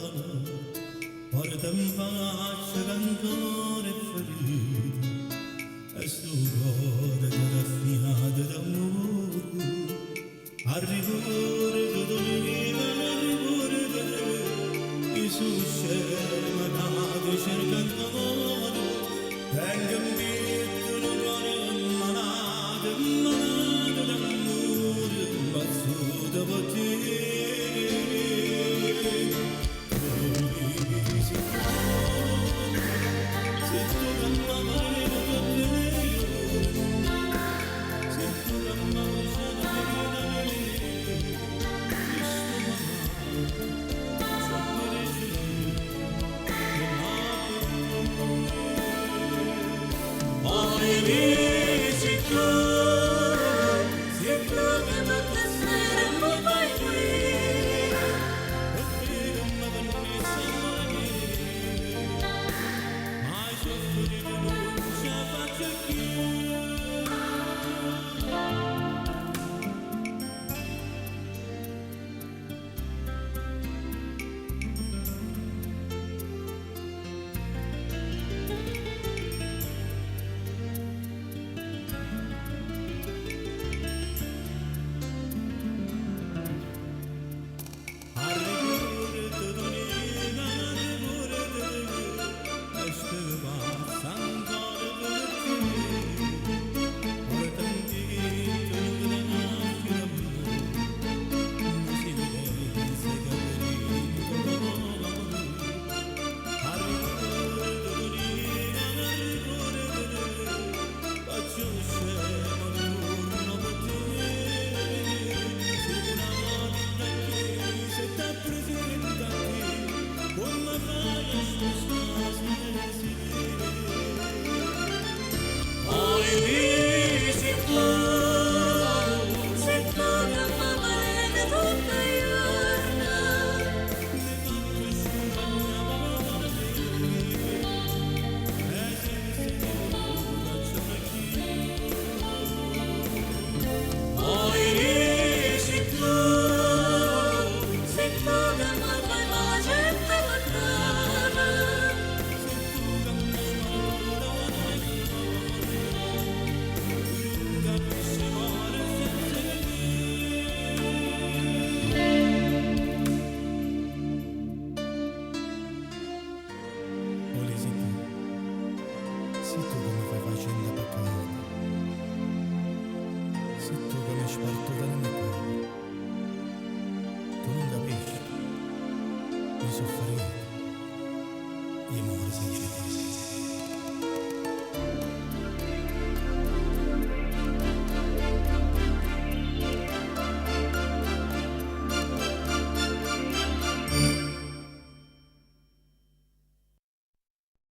Porta 'nfaccia ca ancora è ferito E stu core graffiato d'ammore Arricordato arricordate I' so' scemo ca te cerco ancora Tengo 'mpietto nu core malato Malato d'ammore, 'mpazzuto pe' te. Si tu che mi fai facendo peccato, si tu che mi sparto dal mio cuore, tu non capisci, mi sono ferito, io muoro senza te.